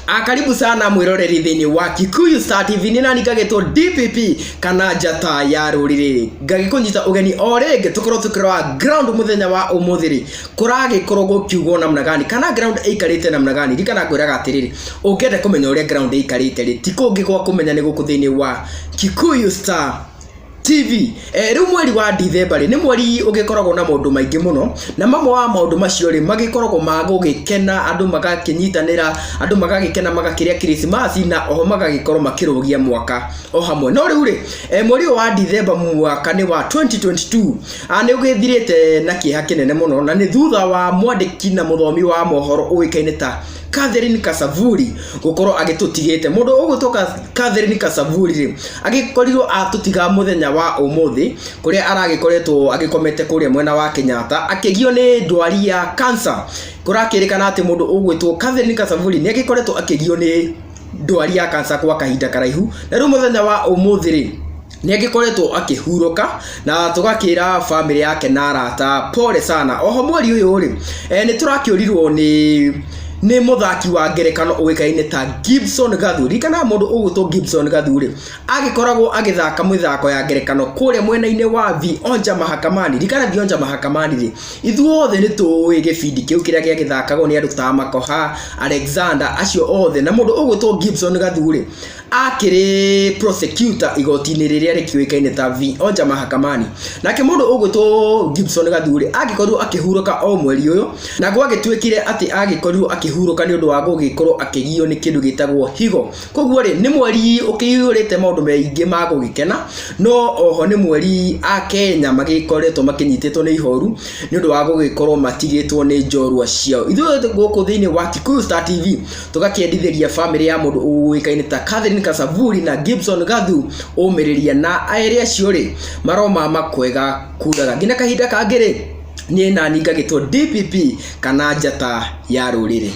Karibu sana mwiroreri thĩinĩ wa Kikuyu Star TV. Nĩ nani ngagĩtwo DPP kana njata ya rũrĩrĩ, ngagĩkũnyita ũgeni o rĩngĩ tũkorwo tũkĩrora ground mũthenya wa ũmũthĩ rĩ, kũragĩkorwo gũkiugwo namna gani kana ground ĩikarĩte namna gani. Ririkana ngwĩraga atĩrĩrĩ, ũngĩenda kũmenya ũrĩa ground ĩikarĩte rĩ, ti kũngĩ gwa kũmenya nĩ gũkũ thĩinĩ wa Kikuyu Star TV. Rĩu mweri wa Dithemba rĩ, nĩ mweri ũgĩkoragwo na maũndũ maingĩ mũno, na mamwe wa maũndũ macio rĩ, magĩkoragwo ma gũgĩkena, andũ magakĩnyitanĩra, andũ magagĩkena magakĩrĩa Krismasi na oho magagĩkorwo makĩrũgia mwaka o hamwe. No rĩu rĩ, mweri ũyũ wa Dithemba mwaka nĩ wa 2022, nĩ ũgĩthirĩte na kĩeha kĩnene mũno, na nĩ thutha wa mwandĩki na mũthomi wa mohoro ũĩkaine ta Catherine Kasavuli gũkorwo agĩtũtigĩte. Mũndũ ũgwĩtwo Catherine Kasavuli rĩ, agĩkorirwo atũtiga mũthenya wa ũmũthĩ, kũrĩa aragĩkoretwo agĩkomete kũrĩa mwena wa Kenyatta akĩgio nĩ ndwari ya cancer. Kũrakĩrĩkana atĩ mũndũ ũgwĩtwo Catherine Kasavuli nĩ agĩkoretwo akĩgio nĩ ndwari ya cancer kwa kahinda karaihu, na rĩu mũthenya wa ũmũthĩ rĩ, nĩ agĩkoretwo akĩhurũka, na tũgakĩra bamĩrĩ yake na arata pole sana. Oho mweri ũyũ rĩ, nĩ tũrakĩũrirwo nĩ mũthaki wa ngerekano ũĩkaine ta Gibson Gathu. Ririkana mũndũ ũgwĩtwo Gibson Gathu rĩ, agĩkoragwo agĩthaka mĩthako ya ngerekano kũrĩa mwena-inĩ wa Vionja Mahakamani. Ririkana Vionja Mahakamani rĩ, ithuothe nĩ tũĩ gĩbindi kĩu kĩrĩa gĩagĩthakagwo nĩ andũ ta Makoha, Alexander, acio othe. Na mũndũ ũgwĩtwo Gibson Gathu rĩ, akĩrĩ prosecutor igoti-inĩ rĩrĩa rĩkĩũĩkaine ta Vionja Mahakamani. Nake mũndũ ũgwĩtwo Gibson Gathu rĩ, agĩkorirwo akĩhurũka o mweri ũyũ, na gwagĩtuĩkire atĩ agĩkorirwo akĩhurũka nĩ ũndũ wa gũgĩkorwo akĩgio nĩ kĩndũ gĩtagwo higo. Koguo rĩ, nĩ mweri ũkĩiyũrĩte maũndũ maingĩ ma gũgĩkena, no oho nĩ mweri Akenya magĩkoretwo makĩnyitĩtwo nĩ ihoru nĩ ũndũ wa gũgĩkorwo matigĩtwo nĩ njorua ciao. Ithuĩ gũkũ thĩinĩ wa Kikuyu Star TV tũgakĩendithĩria bamĩrĩ ya mũndũ ũĩkaine ta Catherine Kasavuli na Gibson Gathu ũmĩrĩria, na erĩ acio rĩ, maroma kwega kuraga. Nginya kahinda kangĩ rĩ, niĩ nani ngagĩtwo DPP kana njata ya rũrĩrĩ.